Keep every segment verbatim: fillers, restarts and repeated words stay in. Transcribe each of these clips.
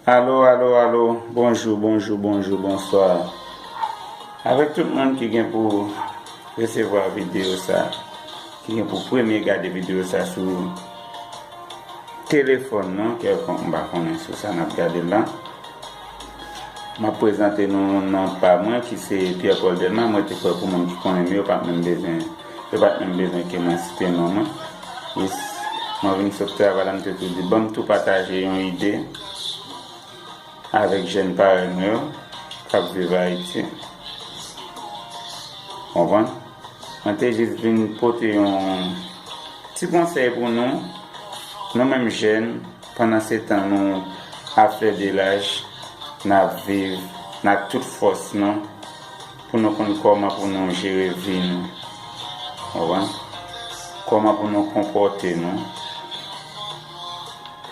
Alo, alo, alo, bonjou, bonjou, bonjou, bonswa. Avèk tout moun ki gen pou resevwa videyo sa, ki gen pou premye gade videyo sa sou telefòn nan, kèlkonk m pa konnen sou sa n ap gade la. M ap prezante nou non pa mwen ki se Pierre Paul Delma. Mwen te kwè pou moun ki konnen m yo pa t menm bezwen, yo pa t menm bezwen ke mwen site non mwen. Jis, mwen vin sot travay la, m te tou di, ban m tou pataje yon ide avèk jèn parèy mwen yo k ap viv Ayiti. Konprann? Mwen te jis vin pote yon ti konsèy pou nou, nou menm jèn, pandan se tan nou ap fè de laj, n ap viv, n ap tout fòs nou, pou nou konn kòman pou nou jere vi nou. Konprann? Kòman pou nou konpòte nou.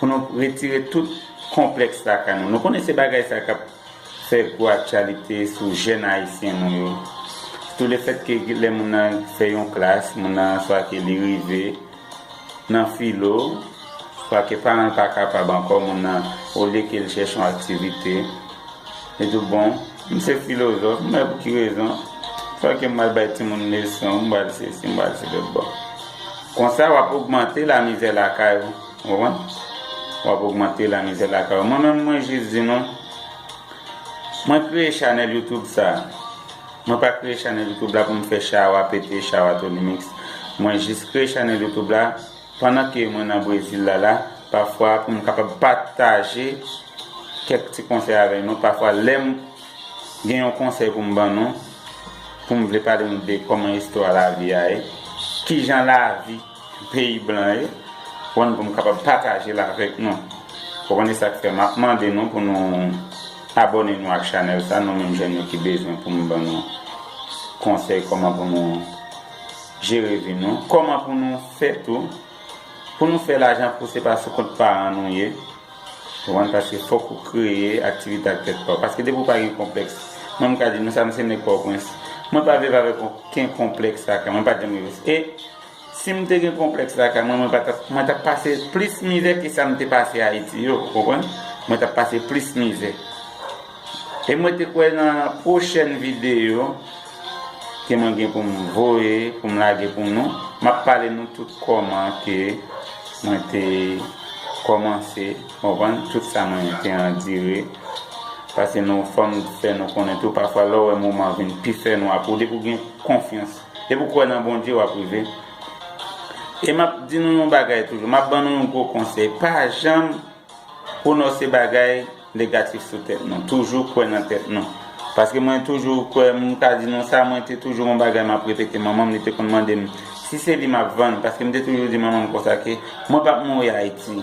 Pou nou retire tout konplèks lakay nou. Nou konnen se bagay sa k ap fè gwo aktyalite sou jèn ayisyen nou yo. Sitou lefètke lè moun nan fè yon klas, moun nan swa ke li rive nan filo, swa ke paran l pa kapab ankò, moun nan, olye ke l chèche yon aktivite, li di w, bon, m se filozòf, m wè pou ki rezon, fò ke m al bay timoun leson, m pral sesi, m pral sela. Bon. Konsa, w ap ogmante lamizè lakay ou, ou konprann? W ap ogmante lamizè lakay ou. Mwen menm, mwen jis di nou, mwen kreye chanèl YouTube sa. Mwen pa kreye chanèl YouTube la pou m fè chawa pete, chawa Tony Mix. Mwen jis kreye chanèl YouTube la pandan ke mwen nan Brezil la la, pafwa pou m kapab pataje kèk ti konsèy avèk nou. Pafwa, lè m gen yon konsèy pou m ban nou, pou m vle pale nou de kòman istwa lavi a ye, kijan lavi peyi blan ye, konn pou m kapab pataje l avèk nou. Konprann? E sa k fè m ap mande nou pou nou abòne nou ak chanèl sa, nou menm jèn yo ki bezwen pou m ban nou konsèy kòman pou nou jere vi nou, kòman pou nou fè tou, pou nou fè lajan pou se pa sou kont paran nou ye. Konprann? Paske fòk ou kreye aktivite ak tèt pa w. Paske depi w pa gen konplèks, mwen m ka di nou sa, m se nèg Pòtoprens. Mwen pa viv avèk okenn konplèks lakay mwen, mwen pa t janm rive. E si m te gen konplèks lakay mwen, mwen pa t ap, mwen t ap pase plis mizè ke sa m te pase Ayiti yo, ou konprann? Mwen t ap pase plis mizè. E mwen te kwè nan pwochèn videyo ke mwen gen pou m voye, pou m lage pou nou, m ap pale nou tout kòman ke mwen te kòmanse, konprann, tout sa mwen te andire. Paske nou, fò m fè nou konnen tou, pafwa lè w wè moman vin pi fè nwa pou ou, depi w gen konfyans, depi w kwè nan Bondye, w ap rive. E m ap di nou yon bagay toujou, m ap ban nou yon gwo konsèy, pa janm pwononse bagay negatif sou tèt nou. Toujou kwè nan tèt nou. Paske mwen toujou kwè, m ka di nou sa, mwen te toujou yon bagay m ap repete manman m, li te konn mande m si se li m ap vann, paske m te toujou di manman m konsa ke mwen p ap mouri Ayiti.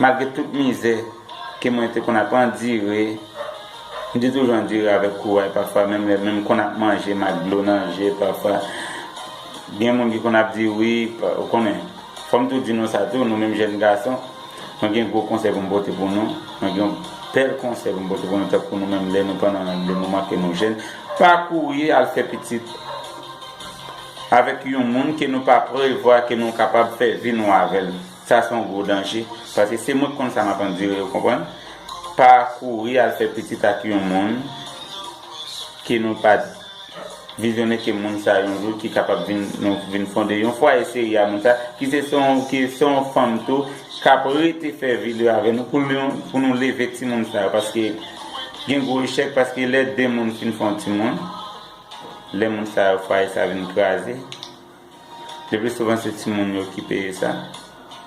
Malgre tout mizè ke mwen te konn ap andire, m te toujou andire avèk kouraj, pafwa menm lè, menm konn ap manje, m ak dlo nan je, pafwa gen moun ki konn ap di wi, pa, ou konnen. Fò m tou di nou sa tou, nou menm jèn gason, mwen gen gwo konsèy pou m pote pou nou. Mwen gen yon bèl konsèy pou m pote pou nou, tankou nou menm lè nou pandan nan dlo, nou manke nou jèn. Pa kouri al fè pitit avèk yon moun ke nou pa prevwa ke nou kapab fè vi nou avè l. Sa se yon gwo danje. Paske se mwen k konn sa m ap andire, ou konprann? Pa kouri al fè pitit ak yon moun ke nou pa vizyonnen ke moun sa yon jou ki kapab vin, nou vin fonde yon fwaye seri a moun sa, ki se son, ki se yon fanm tou, k ap rete fè vi li avè nou pou nou, pou nou leve timoun sa yo, paske gen gwo echèk, paske lè de moun fin fè yon timoun, lè moun sa yo, fwaye sa vin kraze, le pli souvan se timoun yo ki peye sa.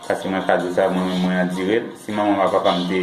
Paske mwen ka di w sa, mwen menm mwen andire l. Si manman m ak papa m te